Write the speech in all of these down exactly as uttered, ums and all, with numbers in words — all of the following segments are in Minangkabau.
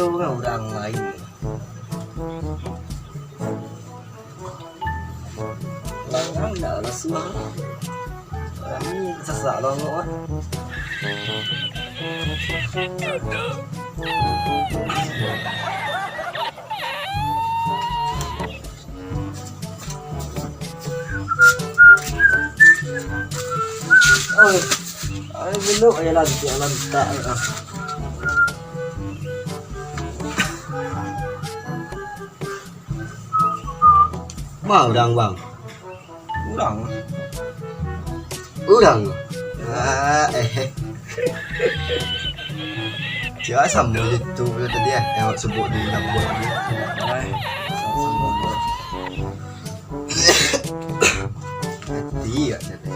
Urang lain. Urang lain dah lah suah. Urang ni sasak lah, Mak. Oi, ai, belok ai lantak, lantak, ah. Ma urang, Bang? Urang. Urang? Ah, eh. Cak samo je tu pula tadi, eh, yang awak sebut di dapur tadi. Ai, samo tu. Mati agak tadi.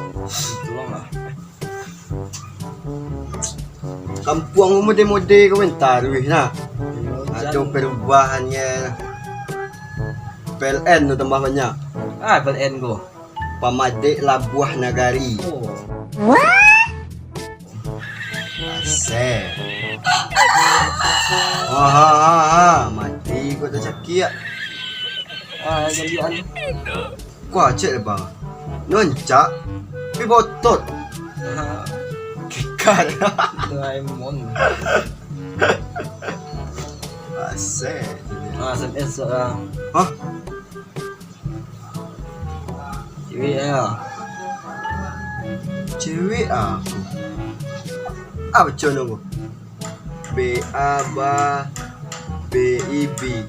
Tulanglah. Kampuang mode-mode komentar wih nah. Iyo, ado jan- perubahan ye. P L N tu tambah banyak. Ah, P L N ko. Pamadek Labuah Nagari. Oh. Asek. Wah, ha, ha, ha. Mati ko tacakiak. Ah, jadi anu. Kuah cek le, Bang. Noncak. Pi botot. Ah. Kikar. Doraemon. Asek. Ah, S M S ah. Hah? Cewek ah. Cewek aku. Apa cowok nunggu? B A ba B I B.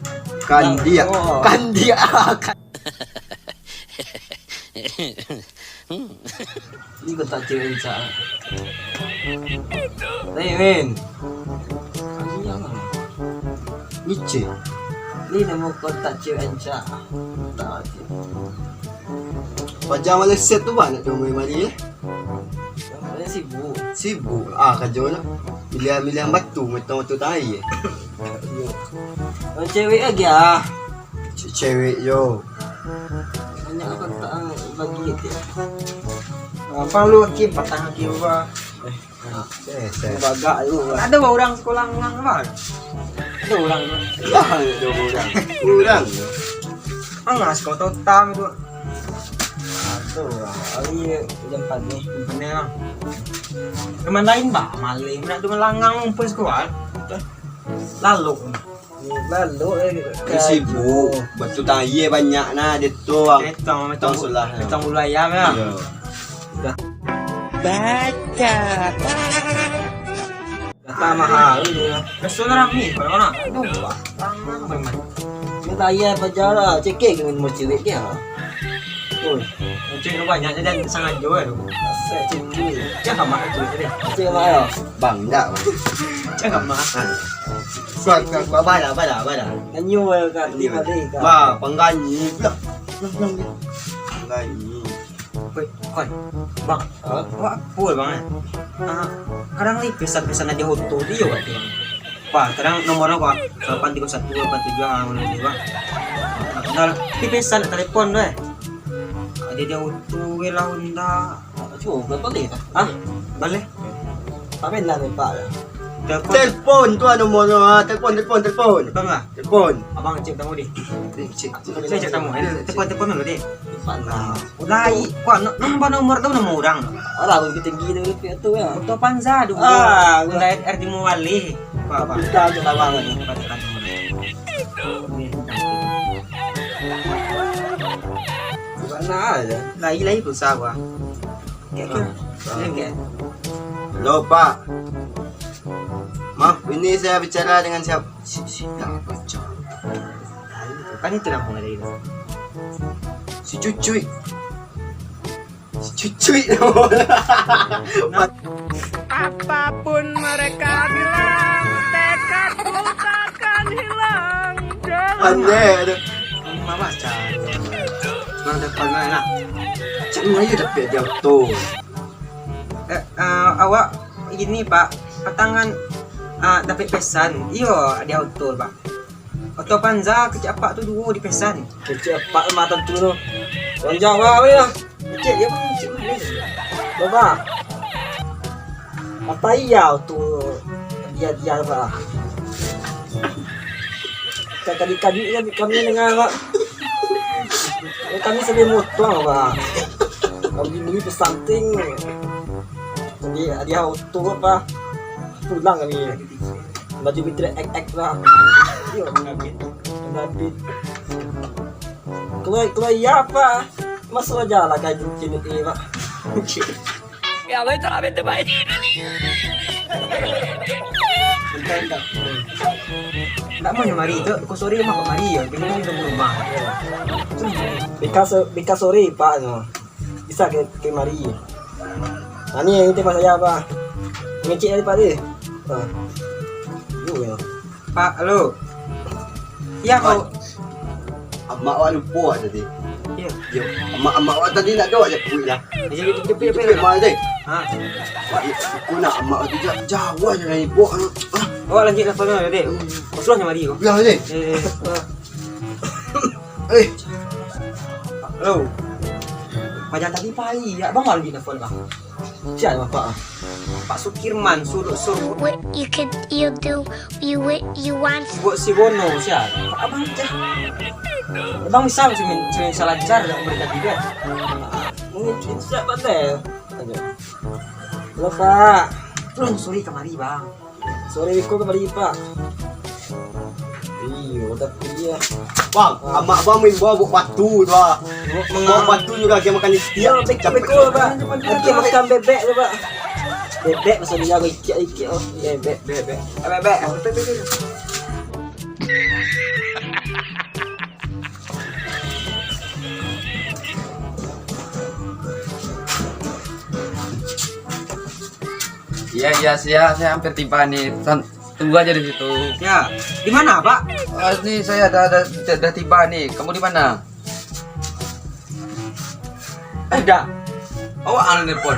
Kandiak. Oh. Kandiak. Ni kontak cewek Encak. Hei, Min. Kandiak lah. Ngicil. Ni namo kontak cewek Encak. Kontak cewek. Paja maleset tu banyak tu main mari, eh. Dia sibuk. Sibuk. Ah, kerja lah. Milihan-milihan batu, motong-motong tai, eh. Yo. Cewek lagi ah. Ce-, cewek yo. Banyak apa tak bagi gitu. Apa lu lagi patah lagi apa? Eh, eh, eh. Bagak lu. Tak ada orang sekolah ngang, Bang. Ada orang. Dah ada orang. Orang. Ang sekolah totam tu. Aduh, hari jam pagi. Benar. Teman lain bah, maling. Nak tu melangang ngumpul sekolah. Lalu. Lalu, eh, dia sibuk. Batu tai banyak nah, dia tuang. Betong, betong, betong sulah. Betong bulu ayam ya. Iya. Dah. Baca. Data mahal ni. Biasa lah rami, kalau nak. Aduh, tangan memang. Ni tai paja lah, cekek dengan mau cewek dia. Oi, cewek lu banyak je dan sangat jauh tu. Asal cewek. Jangan mahal cewek dia. Cewek mahal. Bang, enggak, Bang. Jangan mahal. Kuat, kuat, kuat. Bala, bala, bala. Nganyo, eh, kan. Dia balik, kan. Bah, pangganyi. Lah, lah, lah, lah. Pangganyi. Weh, Kon. Bang. Ha? Awak apa, Bang, eh? Ah, kadang ni pesan-pesan aja auto dia, Bang. Wah, kadang nomor awak, lapan tiga satu, lapan tujuh, ah, mana ni, Bang? Dah, tapi pesan nak telepon tu, eh. Ada dia auto ke lah, Honda. Cuba, boleh tak? Ah, boleh. Tapi nak nampak lah. Telepon. Telepon tu anu mono ah, telepon, telepon, telepon. Telepon lah. Telepon. Abang cek tamu ni. Ni cek. Saya cek tamu. Eh, telepon, telepon dulu deh. Telepon lah. Udah, i-, kau no-, nombor, nomor tu nama orang. Alah, bukit tinggi tu, tu, tu ya. Motor Panza dulu. Ah, Honda R lima balik. Apa, apa? Kita tu abang ni. Mana aja. Lai, lai pulsa gua. Oke, oke. Ah. Oke, oke. Halo, Pak. Maaf, ini saya bicara dengan siap-, si-, siapa, Cok? Kan itu nama dari itu. Si Cucuy. Si Cucuy. Apapun mereka bilang, tekadku takkan hilang. Pandai, aduh. Mama cari. Bang, depan mana nak? Cari aja dapet dia tu. Eh, eh, awak ini, Pak, patangan, ah, dapet pesan. Iyo, dia auto, Pak. Auto Panza kecil apak tu duo di pesan. Kecil apak mah tantu tu. Orang Jawa weh lah. Kecil dia pun kecil manis. Coba. Apa iya tu dia, dia, Pak? Kaduik-kaduik kan kami danga, Pak. Ya, kami sambil mutuang, Pak. Kami beli pesanting. Jadi, dia auto, Pak. Pulang kami. Baju mitri ek ek, Pak. Yo, Nabi. Kalau, kalau iya, Pak. Masuk aja lah kayak gini, Pak. Ya, betul, betul, baik. Entah, entah. Tak mau mari tu, pukul sore mah mari ya. Dia kan di rumah. Bika so-, bika sore, Pak, no. Bisa ke, ke mari. Nah, ni yang itu pas saya, Pak. Ngecek tadi, Pak, dia. Nah. Yo, ya. Pak, halo. Iya, Pak. Amak awak lupo awak tadi. Iya. Yo, amak, amak awak tadi nak doa je kuih lah. Iya, kita jemput apa Jemput ya? Mak tadi. Ha. Wah, i-, ikut nak amak tadi ja-, jauh aja dari bawah. Ah. Awak lanjut telepon dulu, Dek. Kosong je mari ko. Bilang aja. Eh. Eh. Halo. Paja tadi pai, ya, Bang, lanjut telepon, Bang. Sia bapak ah? Pak Sukirman, Surut, Surut. What you could, you do, you wi-, you want. Buat si Bono, sia. Pak abang cah. Abang bisa, cuman, cuman salah jar dah mereka tiga. Mungkin siapa teh? Aduh. Halo, Pak. Sorry kamari, Bang. Sore ko kamari, Pak. Iyo, tapi iyo. Bang, amak bang main bawa batu tu ah. Bawa batu juga dia makan istiak. Iyo, beko, beko, Pak. Dia makan bebek tu, Pak. Bebek pasal dia ikik-ikik oh. Bebek, bebek. Bebek, bebek. Iya, iya, sia, sia hampir tiba nih. San-, tunggu aja di situ. Ya, di mana, Pak? Oh, ini saya dah, dah, dah, dah tiba nih. Kamu di mana? Ada. Awak anu nelpon.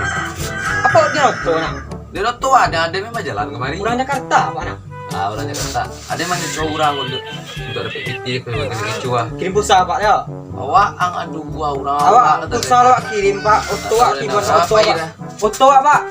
Apa dia oto nak? Dia oto ada, ada memang jalan kemari. Orang Jakarta, Pak, nak? Ah, orang Jakarta. Ada mana cowok orang untuk, untuk dapat piti, apa yang kena kecoh ah. Kirim pulsa, Pak, ya. Awak ang adu buah orang. Awak pulsa awak kirim, Pak. Oto awak kirim, oto, Pak. Oto awak, Pak.